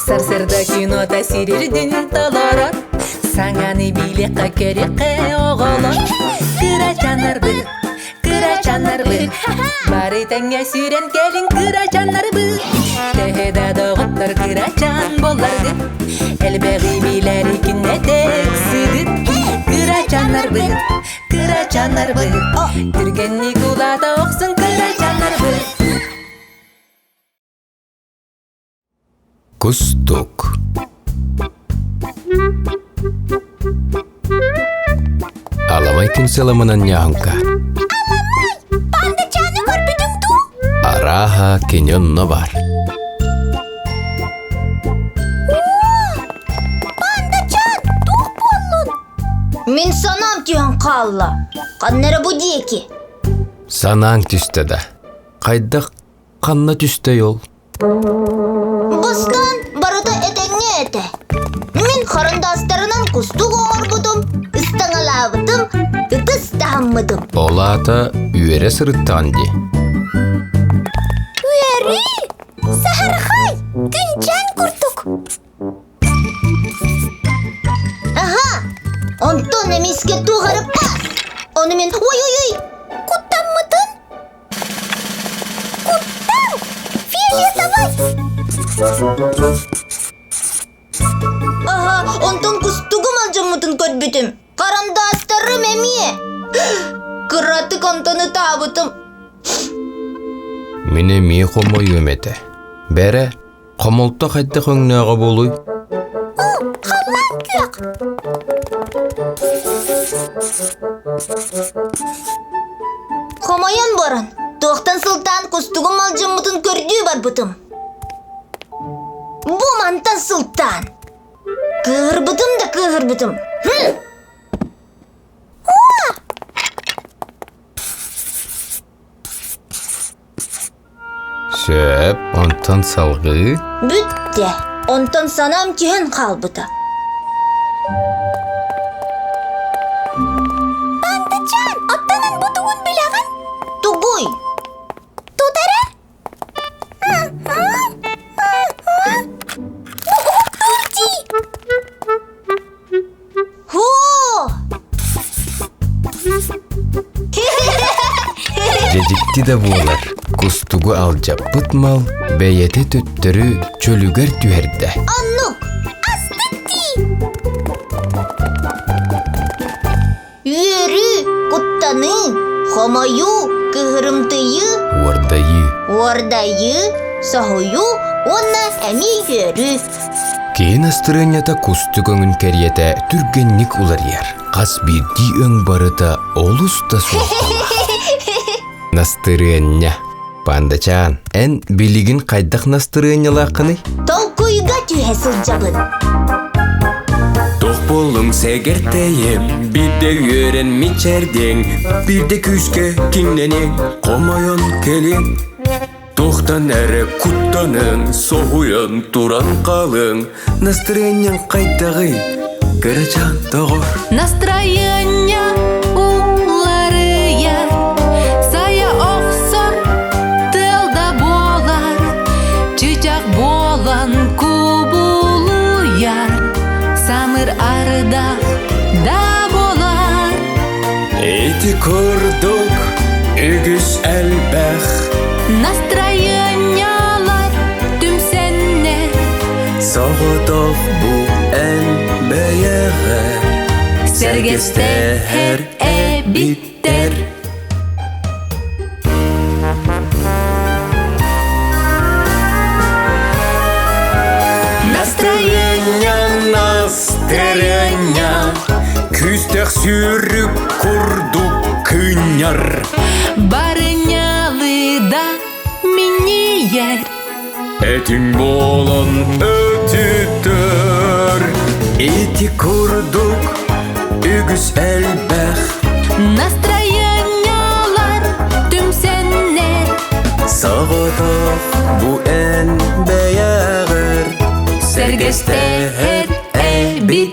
Сарсыарда кинота сирирдин толорор, Саҥаны билиэххэ көрүөххэ оҕолор. Кырачаннарбыт, кырачаннарбыт, Бары тэҥҥэ сүүрэн кэлиҥ кырачаннарбыт. Төһө да доҕоттор кырачан буолларгыт, Элбэҕи билэр күннэтэ ыксыгыт. Кырачаннарбыт, кырачаннарбыт, Түргэнник улаата охсун кырачаннарбыт. Кустук Аламай күн сыламынан ньааһыҥка. Аламай! Пандачааны көрбүтүҥ дуу? Арааһа кини онно бар. Пандачаан, туох буоллун? Мин санаам түһэн хаалла. Ханна эрэ бу диэки. Санааҥ түстэ да. Хайдах ханна түстэй ол? Бастаан барыта этэҥҥэ этэ. Мин харандаастарынан кустук оҥорбутум, ыстаҥалаабытым, ытыс таһыммытым. Ол аата үөрэ сырыттаҕын дии. Үөрүү! Саһархай! Күнчээн курдук! Аха! Онтон эмискэ туох эрэ пас! Ону мин ой-ой-ой! Куттаммытым! Куттал! Фиолетовай! Аха, онтон кустугум алдьаммытын көрбүтүм. Харандаастарым эмиэ. Кыратык онтон ытаабытым. Мин эмиэ хомойуом этэ. Бэрэ, хомолто хайдах өҥнөөҕө буолуй? О, халлаан күөх! Хомойон баран, туохтан сылтаан кустугум малдьыммытын көрдүү барбытым. Бу мантан сылтаан. Кыыһырбытым да кыыһырбытым. Хм! Сөп, онтон салгыы? Бүттэ. Онтон санаам түһэн хаалбыта. Пандачаан, оттон бу тугун билэҕин? Тугуй? Тут эрэ? Бу Һуу! Дьэ дьикти да буолар, кустугу алдьаппыт мал бэйэтэ төттөрү чөлүгэр түһэрдэ. Оннук! Астык дии! Үөрүү, куттаныы, хомойуу, кыһырымтыйыы, Уордайыы. уордайыы, соһуйуу уонна эмиэ үөрүү. Киһи настырыанньата кустук өҥүн кэриэтэ түргэнник уларыйар. Хас биирдии өҥ барыта олус да суолталаах. Настырыанньа. Пандачаан, эн билигин хайдах настырыанньалааххыный? Толкуйга түһэ сылдьабын. Туох буоллуҥ сэгэртэйим, биирдэ үөрэн мичээрдиэҥ, биирдэ күүскэ киҥнэниэҥ, хомойон кэлиэҥ. Туохтан эрэ куттаныҥ, соһуйан туран хаалыҥ, настырыанньаҥ хайдаҕый, кырачаан тоҕор? Настроение уларыйар, сайа охсор, тыал да буолар, чычах буолан кубулуйар, самыр ардах да буолар. Ити курдук үгүс элбэх Настроениялар түмсэннэр Соҕотох бу эн бэйэҕэр Сэргэстэһэр эбиттэр Настроение, настроение Күүстээх сүүрүк курдук кынньар Барынньалы да минньийэр Этиҥ буолан өтүтэр Ити курдук үгүс элбэх Настроениялар түмсэннэр Соҕотох бу эн бэйэҕэр Сэргэстэһэр эбит.